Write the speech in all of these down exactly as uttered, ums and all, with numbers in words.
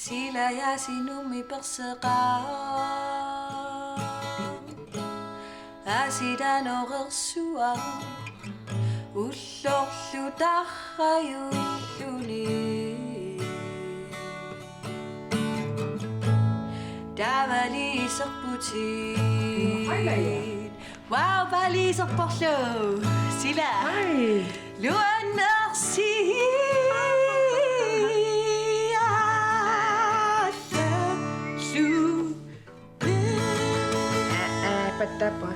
Sila Yasinummi perseqaaq. Asitanorersuaq. Ullorlu tarrajulluni. Taavali iserputit. Hej, Maja. Wow, paali iserporlu. Sila. Hej. Luannersialu. Aa, aa, pattaappa.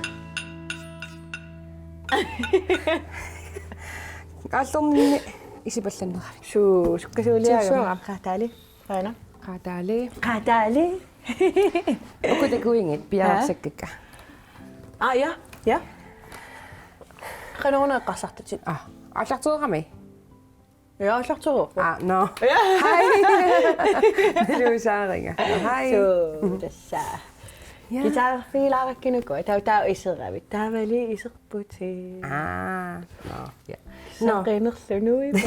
Aallorninni isipallanneravit. Suu, sukkasuuliaagama. Suusuara. Qaataali. Qaana. Qaataali. Qaataali. Uku takuinngit piareersakkakka. Aa, ja, ja. Qanoruna eqqarsartutit. Aa, aallartereerami? Ja, aallartereerpoq. Aa, no. Ja. Hej. Nalusaariga. Hej. Suu, tassa. Ja. Guitarfiilaarakkinuku, taava taava iseravit. Taavali iserputit. Aa, no, ja. No. Saqinerlu nuipa.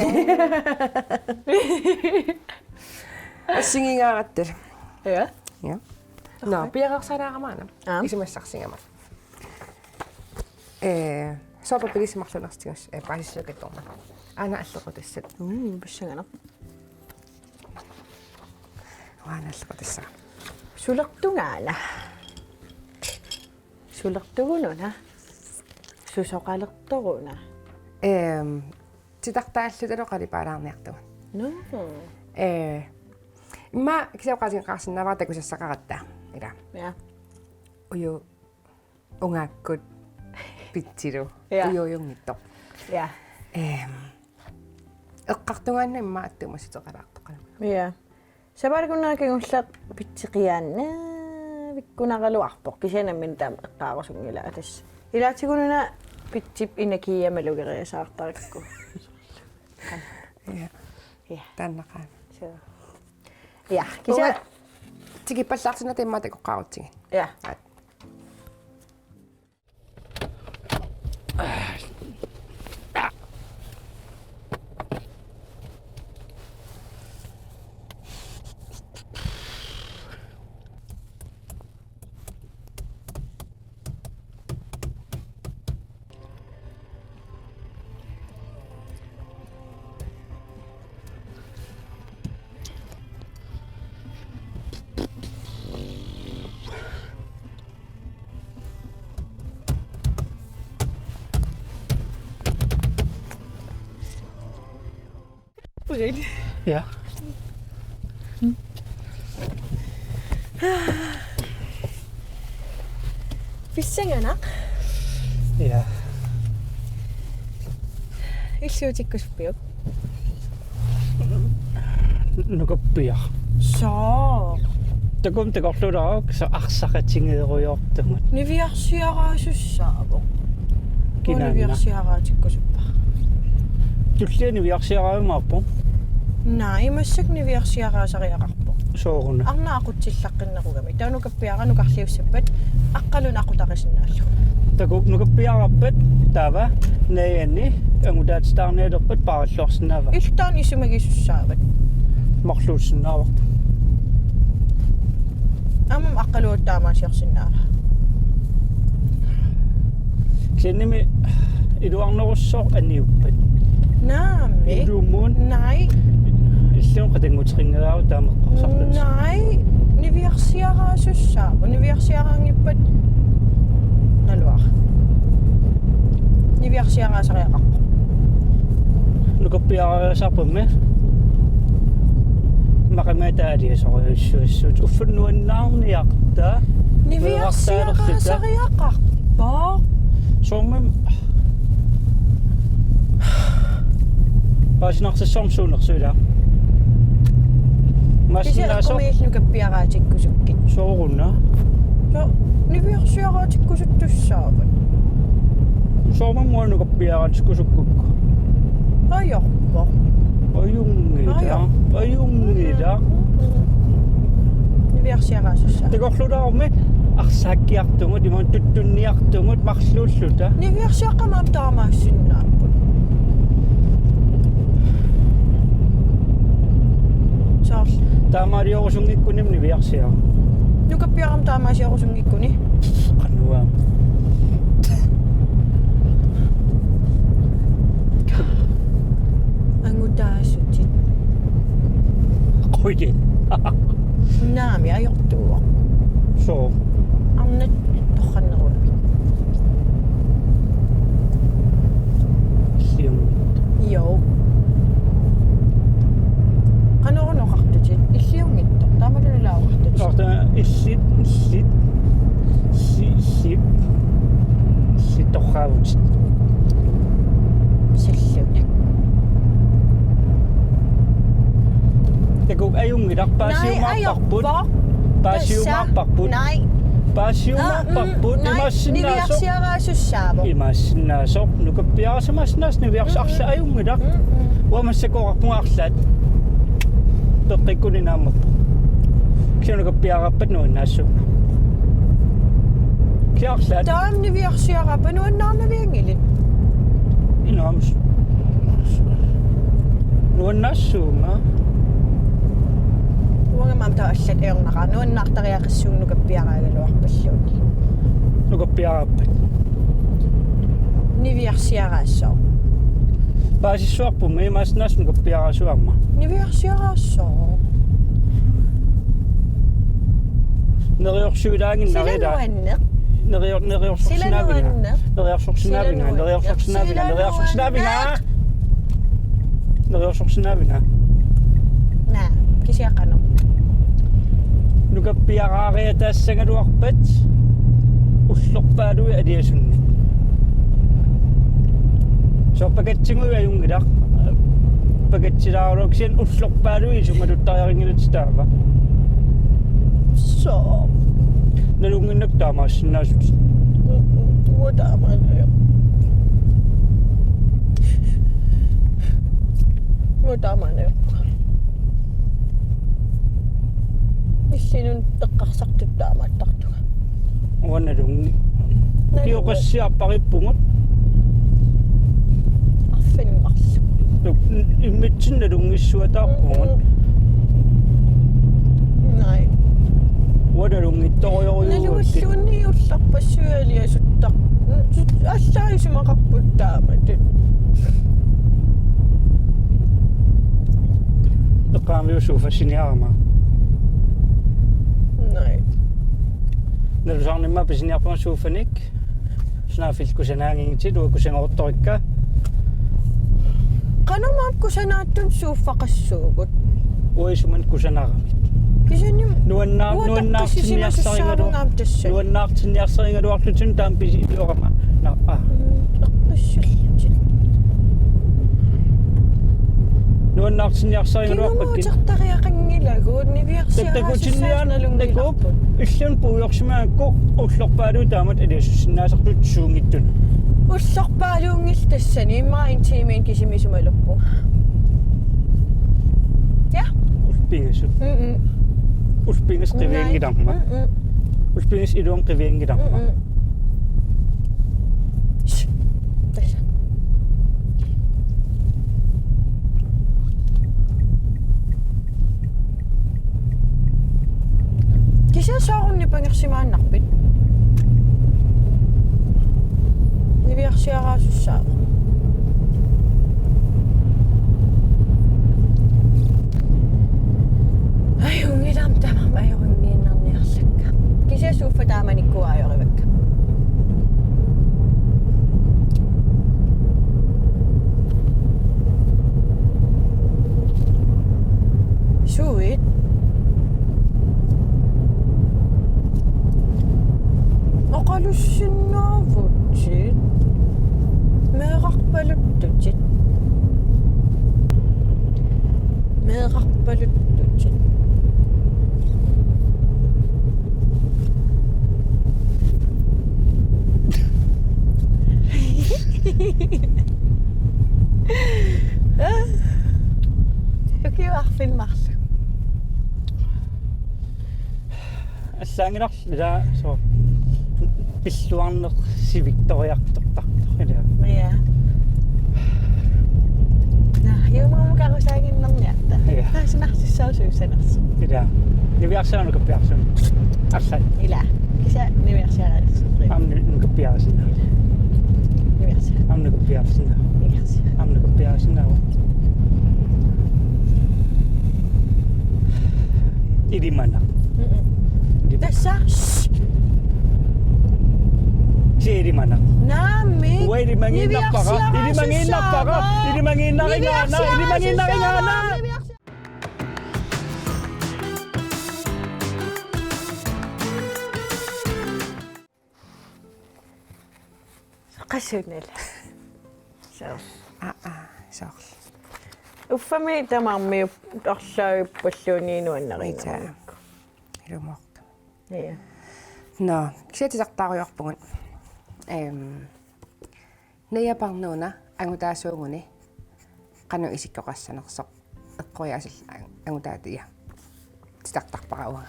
Assigiingaaratta. Ja. Ja. No, okay. Piareersalaarama aana. Aap. Isumassarsigama. Ee, soorlu pilissi marlunnertigus, ee, paasissuakattormat. Aana allequtassat. Uu, pissanganaq. Aana allequtassara. Sulertungaana. Sulertugununa. Susoqalertoruna. Ehm, titartaallutalu qalipaalaarniartugut. No. Ee, immaqa kisianni oqaatigeqqaarsinnaavara takusassaqaratta. Ila. Ja. Uju ungaakkut pitsilu. Ja. Ujuujunngitsoq. Ja. Ehm, eqqartugaannaq immaqa attuumassuteqalaartoqalugu. Ja. Sapaatip akunnera kingulleq pitseqiaannavikkunaraluarpoq. Kisianni nammineq taama eqqaarusunngilara tassa. Ilaatigut una pitsip energiia malugeriasaartarikku. Ja. Ja. Taannaqaaq. Suu. Ja, kisianni. Uanga tikippallaartinnata immaqa takoqqaarutsigit. Ja. Aat. Ja. Pissanganaq. Ja. Illuutikkusuppiuk? Nukappiaq. Soo. Takuuk takorluulaaruk, soorlu arsaqatigeerujoortumut. Niviarsiaraasussaavoq. Kinaana? Niviarsiaraatikkusuppara. Tullia niviarsiaraajumaarpoq. Naa, imassuk niviarsiaraasariaqarpoq. Sooruna? Arnaq aqutsillaqqinnerugami. Taava nukappiaraq nukarliussappat aqqalunneq aqutarisinnaallugu. Takuuk nukappiararpat taava najani angutaatitaarnialerpat paaralluarsinnaava? Iltaan isumagisussaavat. Marluussinnaavarput. Aamma aqqaluut taamaasiorsinnaava? Kisiannimi iluarnerussaaq aniuppat. Naamik. Ilumut. Naa. Illuun qatannguteqinngilaaruit taama eqqarsartut. Naa. Niviarsiaraasussaavoq. Niviarsiaraanngippat naluara. Niviarsiaraasariaqarpoq. Nukappiaraasarpummi. Maqimataaliasorujussuussut. Uffa nuannaarniarta. Niviarsiaraasariaqarpoq. Soormi. Paasinartissaarmi suunersuila. Kisianni massinnaasoq eqqumiillu nukappiaraatikkusukkit. Sooruna. Soo, niviarsiaraatikkusuttussaavat. Soormi mua nukappiaraatikkusukkukku. Ajorpoq. Ajunngilaq. Ajorpoq. Ajunngilaq. Niviarsiaraasussaavoq. Takorluulaarummi arsaakkiartugut, imaluunniit tuttunniartugut, marluulluta. Niviarsiaqqamik aamma taamaassinnaapput. Soorlu. Taamaaliorusunngikkuni niviarsiara. Nukappiaraq taamaaliorusunngikkuni. Qanoq. Angutaasutit. Qujan. Naamik ajortuuvoq. Soo. Arnat torranneruami. Sium. Joo. Qanoq oqartutit? Illiunngitsoq. Taamalu ilaa oqartutit. Oqarta illit, illit, si-, illit, illit torraavutit. Silluni. Takuuk ajunngilaq, paasiumaarparput. Naamik ajorpoq. Paasiumaarparput. Tassa. Naamik. Paasiumaarparput. Aa, mm, naamik, imaassinnaasoq. Niviarsiaraasussaavoq. Imaassinnaasoq. Nukappiaraq imaassinnaasoq niviarsi-, mm, mm, arlaat ajunngilaq. Mm, mm. Uanga massakkut oqarpunga arlaat. Peqqikkuni naammapput. Kisianni nukappiaraappat nuannaassuunga. Kisianni arlaat. Taama niviarsiaraappat nuannaarnavianngilit. Inaams. Nuannaassuunga. Uanga aamma taava allat ajornaqaaq nuannaartariaqassuunga nukappiaraagaluarpalluunniit. Nukappiaraappat. Niviarsiaraassaaq. Paasissuarpummi imaassinnaasoq nukappiaraassuarma. Niviarsiaraassaaq. Neriorsuilaaginnarila. Sila nuanneq. Nerior-, neriorsorsinaavinga. Sila nuanneq. Neriorsorsinaavinga. Sila nuanneq. Neriorsorsinaavinga. Sila neriorsorsinaavinga. Nuanneq. Neriorsorsinaavinga. Naa, kisianni qanoq. Nukappiaraariataassagaluarpat ullorpaaluit aliasunnit. Soorlu pakatsiguit ajunngilaq. Pakatsilaaraluarlugit kisianni ullorpaaluit isumaluttariaqanngilatit taava. Soo. Nalunnginnakku taamaassinnaasut. Mm, mm, uanga taamaannajoq. Uanga taamaannajoq. Illinut eqqarsartut taamaattartunga. Uanga nalunngi-, nalunngi-, ukioqassiarparippugut. Arfineq-marluk. Tuk-, immitsinnut nalunngissuataarpugut. Mm-mm. Naamik. Uanga nalunngitsorujussuuakka. Nalunngilluunniit ullorpassuit aliasuttarput. Allaat isumaqarput taamatut. Eqqaamiussuuffassinniarama. Naamik. Nalusaarnimma pisiniarpunga sofanik. Sunaaffa kusanaanngitsit, uanga kusanngortorikka. Qanormaanna kusanaattut sofa qassuugut. Uanga isumanni kusanaaramik. Kisianni nuannaar-, uanga nuannaartinniarsarigaluar-, taqqissisimasussaarunga aamma tassani. Nuannaartinniarsarigaluarlutit taama pisiorama. Naa, aa. Mm, taqqissillutit. Nuannaartinniarsarigaluarpakka. Kinguutertariaqanngilagut, niviarsiaraassussaasoq nalunngilaq. Takutinniaannakkut, illinut puiorsimagakku ullorpaaluit taamatut aliasussinnaasartut suunngitsunut. Ullorpaaluunngillat tassani, immaqa en time kisimi isumaluppunga. Ja. Ullut pingasut. Mm-mm. Ullut pingasut qivianngilarma. Mm-mm. Ullut pingasut iluamik qivianngilarma. Mm-mm. Shh. Tassa. Kisianni soorunami nipangersimaannarpit? Niviarsiaraasussaavoq. Ajunngilaq tamarmik ajorinniinnarniarlakka. Kisianni sofa taamanikkut ajorivakka. Suit. Oqalussinnaavutit. Meerarpaluttutit. Meerarpaluttutit. Ukiut arfineq-marluk. Allaanngilaq. Ila soo pilluarneq siviktoriartortartoq ila. Ja. Naa, juumukarusaaginnarniarta. Ja. Taava sinarsissaasi. Sanersu. Ila. Niviarsiaraq nukappiarsuaq. Arsaq. Ila. Kisianni niviarsiaraq. Aamma nukappiarsuaq. Niviarsiaraq. Aamma nukappiarsuaq. Niviarsiaraq. Aamma nukappiarsuaq. Ilimanaq. Mm-mm. Tassa. Kisianni ilimanaq. Naamik. Uanga ilimagiinnarpara. Niviarsiaraq. Ilimagiinnarpara. Ilimagiinnarigaana. Niviarsiaraq. Ilimagiinnarigaana. Qasuunala. Soo. Aa, aa, soo. Uffami tamarmiup arlaavippaluunniit nuannarinnginnakku. Ilumooq. Ja. Nå, kisianni titartaarujoorpugut. Ehm, Naja Parnuuna angutaasuuguni qanoq isikkoqassanersoq eqqoriaaseq ang-, angutaatiga. Titartarpara uanga.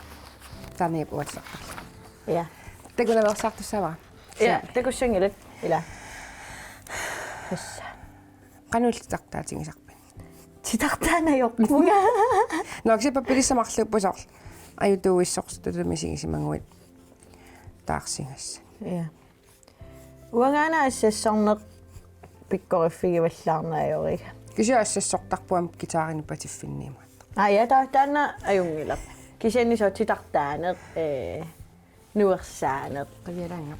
Taanna uatsisartarluni. Ja. Takunaveersaartussaavara. Ja, takussanngilaq. Ila. Tassa. Qanoq titartaatigisarpit? Titartaanajorpunga. Nå, kisianni pappilissat marluupput soorlu. Ajutuuissorsuttut misigisimaguit taarsigassat. Ja. Uangaana assassarneq pikkoriffigivallaarneq ajoriga. Kisianni assassortarpunga guitarinik patiffinniimaat. Aa, ja, ta-, taanna ajunngilaq. Kisianni soo titartaaneq, ee, nuersaaneq. Qiviaraannaq.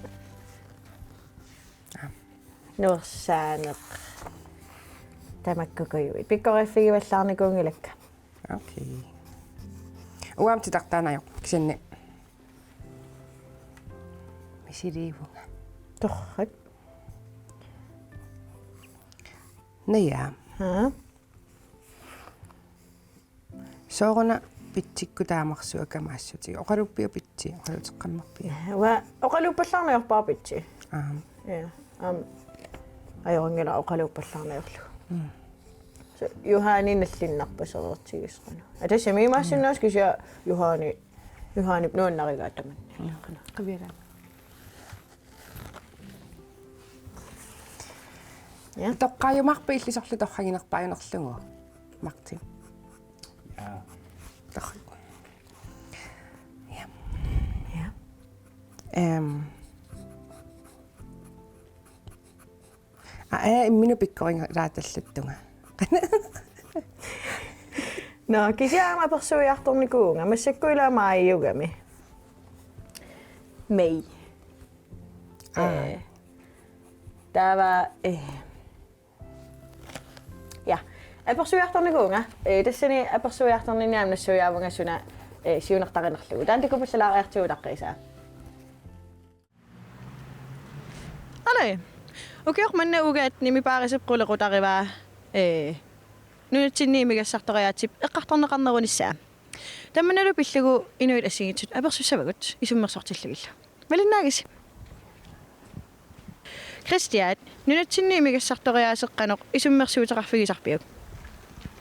Aa. Nuersaaneq. Tamakkuuguit. Pikkoriffigivallaarnikuunngilakka. Okay. Uanga titartaanajorpunga kisianni. Misiliivunga. Torrak. Naja. Haa? Sooruna pitsikkut taamarsuakka maassuti. Oqaluuppiuk pitsi, oqaluuteqqammerpiuk? Uanga oqaluuppallaarneq ajorpara pitsi. Aam. Ja. Aam. Ajorinngilara oqaluuppallaarneq ajorlugu. Mm. Soo, Juhani nallinnarpasereertigisarpara. Aa, tassami imaassinnaavoq kisianni Juhani, Juhanip nuannarigaa tamanna. Mm. Qiviaraannaq. Ja. Toqqaajumaarpit illit soorlu torraginerpaajunerlugu, Martin? Ja. Torrak. Ja. Ja. Ehm. Aa, imminut pikkoringa ilaatallattunga. Nå, kisianni aamma apersuiartornikuuvunga, massakkut ilaa maajiugami. Maj. Aa. Ee, taava, ee, ja, apersuiartornikuuvunga. Ee, tassani apersuiartorninni aamma nassuiaavunga suna, ee, siunertarinerlugu. Taanna takupallaalaariartigu utaqqiisaa. Alai. Ukioq manna Ugaat Nimi Paarisep qulequtarivaa, ee, nunatsinni imigassartoriaatsip eqqartorneqarnerunissaa. Tammannalu pillugu inuit assigiinngitsut apersussavagut isummersortillugillu. Malinnaagitsi. Kristian, nunatsinni imigassartoriaaseq qanoq isummersuuteqarfigisarpiuk?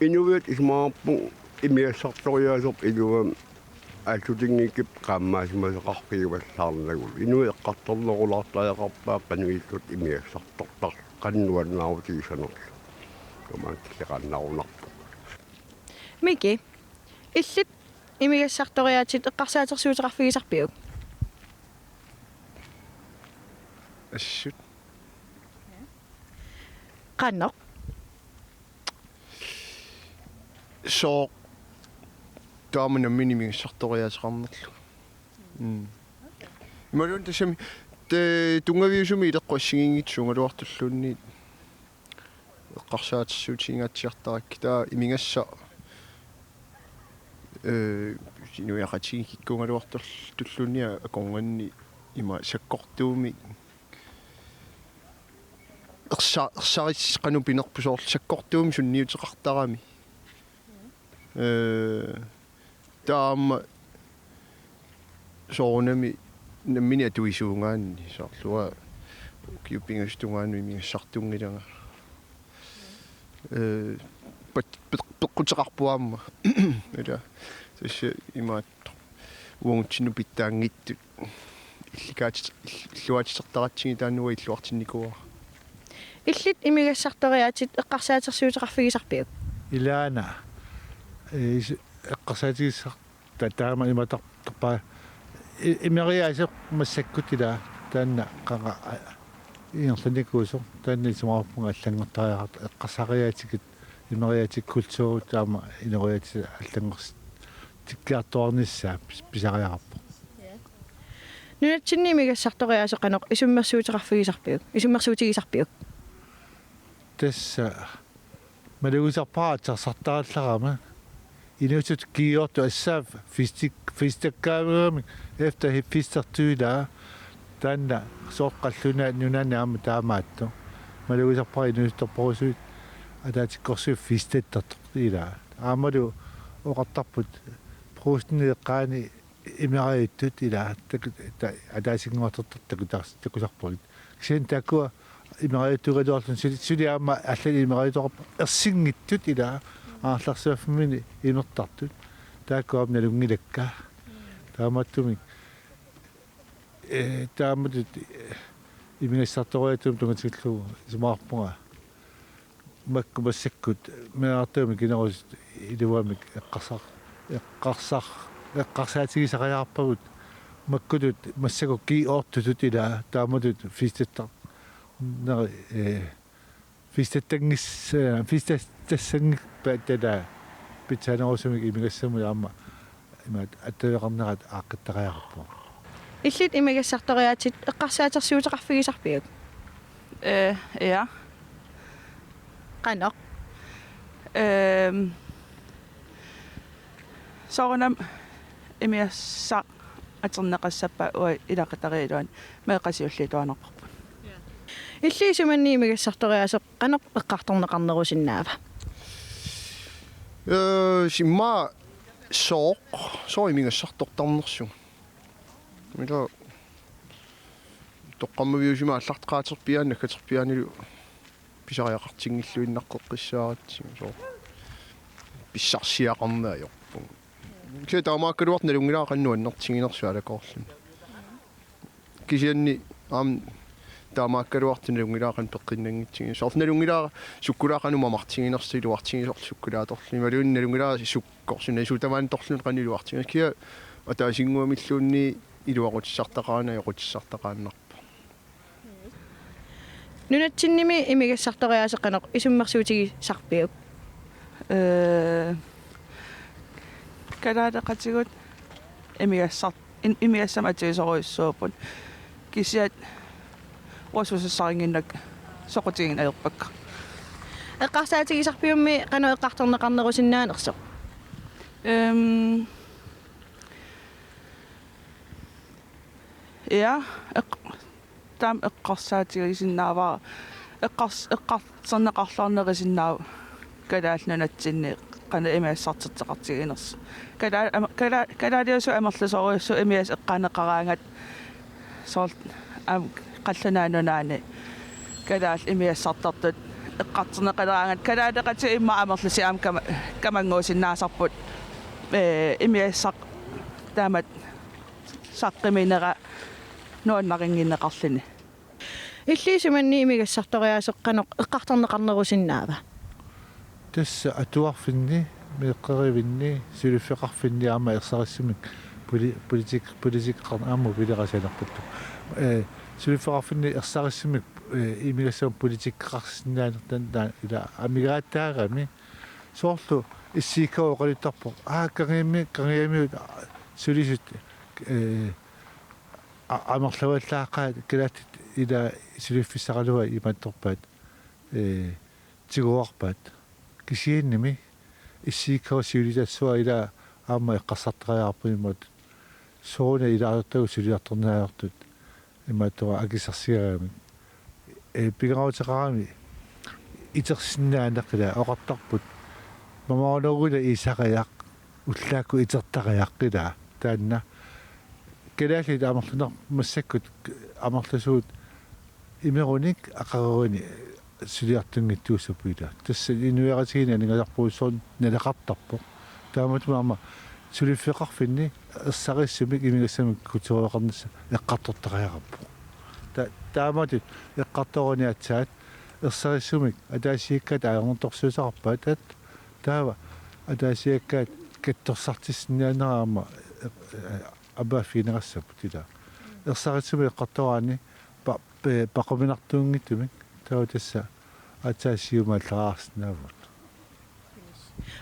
Inuit isumaqarput imigassartoriaaseq ilua aallutinngikkup qaammaasimasaqarfigivallaarnagu. Inuit eqqartornerulaartariaqarpaat qanoq ilillutik imigassartortarlutik qanoq nuannaarutigisanerlutik. Tamanna killeqarnarunarpoq. Miki, illit imigassartoriaatsit eqqarsaatersuuteqarfigisarpiuk? Assut. Qanoq? Sooq taama nammineq imigassartoriaaseqarnerlugu. Mm. Imaluunniit tassami te-, tunngaviusumik ileqqut assigiinngitsut suugaluartulluunniit eqqarsaatersuutigingaatsiartarakkit, taava imigassaq, ee, inuiaqatigiit kikkuugaluartulluunniit akornanni ima sakkortuumik ersa-, ersarissoq qanoq pinerpoq soorlu sakkortuumik sunniuteqartarami. Ee, taama soorunami nammineq atuisuugaanni soorlu uanga ukiut pingasut tungaanut imigassartunngilanga. Ee, pat-, pe-, peqquteqarpoq aamma. Ila, tassa imaattoq. Uagutsinnut pitsaanngitsut illikaatit-, ill-, illuaatitertaratsigit taanna uanga illuartinnikuuara. Illit imigassartoriaatsit eqqarsaatersuuteqarfigisarpiuk? Ilaana. Ee, is-, eqqarsaatigisar ta-, taama imaattarpaa i-, imeriaaseq massakkut ilaa taanna qanga ingerlanikuusoq taanna isumaqarpunga allanngortariaqartoq eqqarsariaatikka imeriaatikka kulturit taama inooriaatsip allanngortikkiartuarnissaa pis-, pisariaqarpoq. Nunatsinni imigassartoriaaseq qanoq isummersuuteqarfigisarpiuk? Isummersuutigisarpiuk? Tassa malugisarpara atsartartarallarama inuusuttut kiiortu assaaf fistik-, fistakkaavigami efter hi-, fistertuilaa taanna soorlu qallunaat nunani aamma taamaattoq. Malugisarpara inuusuttorparusuit ataatikkorsuit fistattartoq ilaa. Aammalu oqartarput Brugsenip eqqaani imeriaattut ilaa taku-, ta-, ataasinnguartortartut takutar-, takusarpagit. Kisianni taakkua imeriaattuugaluarluni suli, suli aamma allanit imeriaattoqarput ersinngitsut ilaa aanerlarsuarfimminni imertartut. Taakkua aamma nalunngilakka. Taamaattumik, eh, taamatut, eh, imigassartoriaatsumut tunngatillugu isumaqarpunga makku massakkut meerartuumik inerusut iluamik eqqarsar-, eqqarsar-, eqqarsaatigisariaqarpagut makkutut massakkut kiiortutut ilaa taamatut fistattar-, neri, eh, fistattanngis-, eh, fistattassanngippat ilaa pitsaanerusumik imigassamut aamma imaat attaveqarnerat aaqqittariaqarpoq. Illit imigassartoriaatsit eqqarsaatersuuteqarfigisarpiuk? Eh, ja. Qanoq? Ehm, soorunami imigassaq atorneqassappat uanga ilaqutariit iluanni meeqqat siulliit tuaannarparput. Illit isumanni imigassartoriaaseq qanoq eqqartorneqarnerusinnaava? Eh, simma sooq, sooq imigassartortarnersoq. Ila toqqammaviusumik aallarteqaaterpiaani, naggaterpiaanilu pisariaqartinngilluinnaqqeqqissaaratsigu sooq. Pissarsiaqarneq ajorpunga. Kisianni taamaakkaluartoq nalunngilara qanoq nuannertiginersoq aalakoorluni. Kisianni aamma taamaakkaluartoq nalunngilara qanoq peqqinnanngitsugut. Soorlu nalunngilara sukkulaat qanoq mamartiginersoq iluartigisoq sukkulaat atorlugit. Imaluunniit nalunngilara sukkorsunik suut tamaani atorlugit qanoq iluartiginersoq. Kisianni ataasinnguamilluunniit iluaqutissartaqaana ajoqutissartaqaannarpoq. Nunatsinnimi imigassartoriaaseq qanoq isummersuutigisarpiuk? Eh, kalaaleqatigut imigassar-, in-, imigassamik atuisorujussuupput. Kisianni uanga susassarinnginnakku soqutigineq ajorpakka. Eqqarsaatigisarpiummi qanoq eqqartorneqarnerusinnaanersoq? Ehm, ja, eq-, taama eqqarsaatigisinnaavara eqqars-, eqqartorneqarluarnerusinnaavoq Kalaallit Nunatsinni qanoq imigassartitseqartiginersoq. Kalaa-, ama-, kalaa-, kalaaliusut amerlasoorujussuit imigassat eqqaaneqaraangat soorlu aamma Qallunaat Nunaanni kalaallit imigassartartut eqqartorneqaleraangat kalaaleqatigut immaqa amerlasuut aamma kama-, kamannguusinnaasarput, eh, imigassaq taamatut saqqummiunera nuannarinnginneqarluni. Illit isumanni imigassartoriaaseq qanoq eqqartorneqarnerusinnaava? Tassa atuarfinni, meeqqerivinni, suliffeqarfinni aamma ersarissumik poli-, politik-, politikeqarneq aamma pilerasaanerpattu. Eh, suliffeqarfinni ersarissumik, eh, imigassamut politikeqarsinnaanertaa ila amigaataagami soorlu S I K oqaluttarpoq. Aa, kangiami-, kangiamiut sulisut, eh, a-, amerlavallaaqaat kalaallit ila suliffissaraluaat imaattorpaat, eh, tiguarpaat. Kisiannimi S I K siulitassuaq ila aamma eqqarsartariaqarpoq imaattoq. Sooruna ilaartagu suliartorniartut imaattoq akisarsigaramik. Eh, pingaaruteqarami itersinnaaneq ila oqartarput. Mamarooruna isariaq ullaakkut itertariaq ila taanna. Kalaallit amerlaner-, massakkut amerlasuut imerunik aqaguani suliartunngitsuussapput ila. Tassa inuiaqatigiinni aningaasarput soorlu naleqartarpoq. Taamatut aamma suliffeqarfinni ersarissumik imigassamik kultureqarnissaq eqqartortariaqarpoq. Ta-, taamatut eqqartoruni aatsaat ersarissumik ataasiakkaat ajornartorsiuteqarpaat taava ataasiakkaat Katsorsartissinniarneq aamma, eh, eh, abaaffigineqassapput ila. Ersarissumik eqqartoraanni pa-, pe-, paquminartuunngitsumik taava tassa aatsaat siumaallaarsinnaavugut.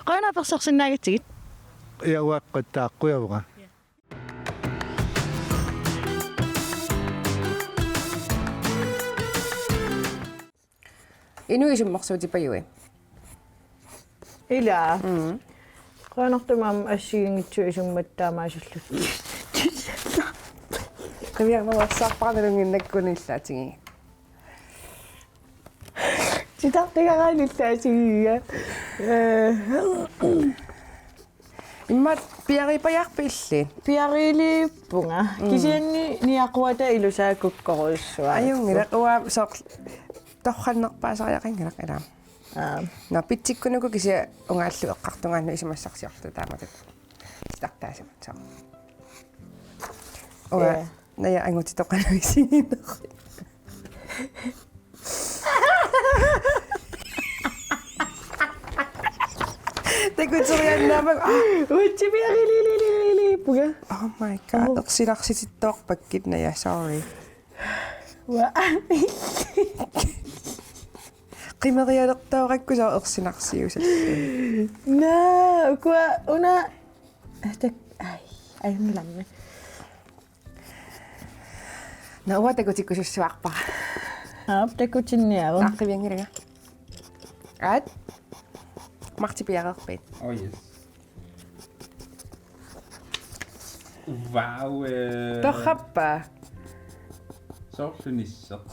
Qujanaq apersorsinnaagatsigit. Ja, uaqqat taaqqujavunga. Inuit isummersuutipajui. Ila. Mm. Qujanartumik aamma assigiinngitsut isummat taamaasillutik. Qiviarneruarsaarpara nalunnginnakku illaatigiga. Titartagaraanni illaatigiga. Eh. Immaqa piariipajaarpit illit? Piariiliippunga. Mm. Kisianni niaquata ilusaa kukkorujussuaq. Ajunngilaq, uanga soorlu torrannerpaasariaqanngilaq ilaa. Aa. Nå, pitsikkunuku kisianni ungaallu eqqartugaannut isumassarsiorluta taamatut. Titartaasimalluni. Uanga, ja, Naja angutitoqaluisigineq. Takuteriaannaavakka. Uatsipiarilililililippunga. Oh my God. Oh. Ersilarsitittoorpakkit, Naja, sorry. Uanga. Qimerialertoorakku soorlu ersinarsiusallugu. Naa, ukua una. Tak-, ai, ajunngilaq. Nå, uanga takutikkusussavarpara. Aap, takutinniaruk. Aaqqivianngilanga. Aat. Marti piareerpit? Oh, yes. Wow, eh. Torrappa? Soorlu nisseq.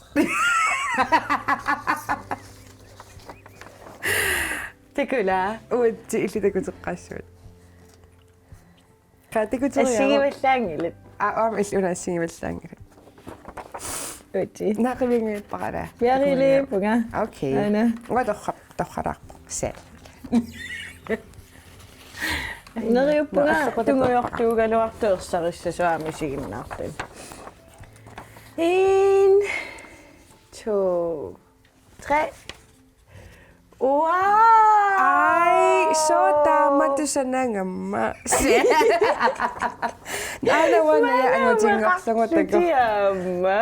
Takula, uatsi illit takuteqqaassuit. Qaa, takuteriaruk. Assigivallaanngilat. Aa, aamma illit una assigivallaanngilat. Uatsi. Naa, qivianngilara. Piariliippunga. Okay. Aana. Uanga torra-, torralaarpoq. Sal. Neriuppunga. Naa, assut tungujortuugaluartoq ersarissasoq aamma isiginnaartut. En, to, tre. Wow! Ai, sooq taamatut sanagamma. Aana uanga Naja angutinngorlugu taku. Aamma.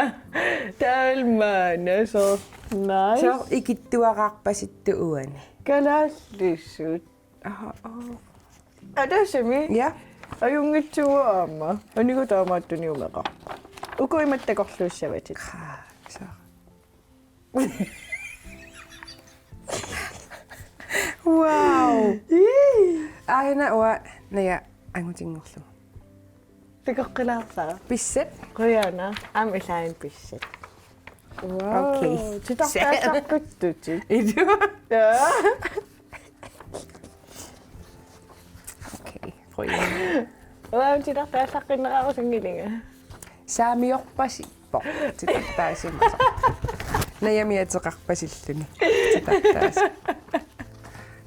Taamaana soorlu. Nice. Soorlu ikittuaraarpasittut uani. Kalaallisut. Aha, oh. Ataatsimik? Ja. Ajunngitsuuvoq aamma. Anigu taamaattunik umeqarpoq. Uku imatut takorluussavatit. Qaa, soorlu. Wow. Ii. Aana uanga Naja angutinngorlugu. Takoqqilaarpara. Pissat. Qujanaq. Aamma ilaain pissat. Wow. Okay. Titartaallaqqittutit. Ilu. Ja. Okay. Qujanaq. Uanga titartaallaqqinneraarusunngilinga. Saamiorpasippoq. Titartaasimasoq. Najami ateqarpasilluni. Titartaasi.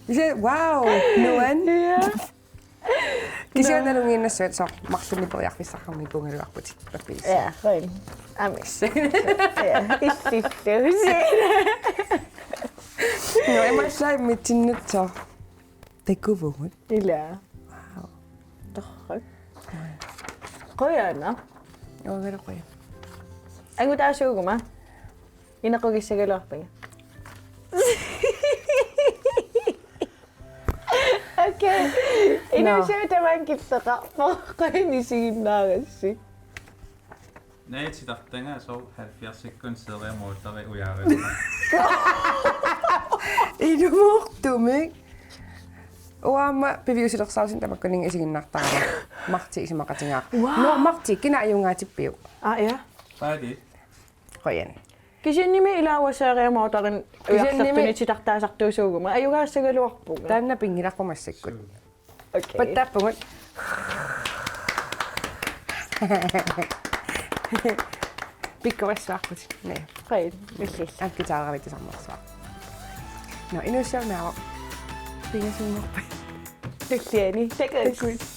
Ise, wow, nuan. Ja. Kisianni nalunngiinnassavat soorlu marlunnik periarfissaqarnikuugaluarputit pappiisi. Ja, qujan. Amis. Ja, illillu. Nå, immaqa immitsinnut soorlu takuvugut. Ila. Wow. Torrak. Qujanaq. Uangalu qujan. Angutaasuuguma. Inequgissagaluarpara. Okay. Nå. Inuusuttut tamaanga killeqarpoq. Qujan isiginnaarassi. Naja titartagaq soorlu halvfjerdsikkut seria motori ujaarivara. Ilumoortumik. Uanga aamma piviusulersaarusunga tamakkuninnga isiginnaartarama. Marti isumaqatigaara. Wow. Nå, Marti, kina ajugaatippiuk? Aa, ja. Paadi. Qujan. Kisiannimi ilaa uanga seria motorin ujarlertunik titartaasartuusuuguma. Ajugaassagaluarpunga. Taanna pinngilaq massakkut. Okay. Pattaappugut. Pikkorissavarput. Naa. Qujan. Illillu. Aamma guitarimik tusarnaarsuaq. Nå, inuussutut aamma. Pingasuummat. Tulliani. Takuss. Takuss.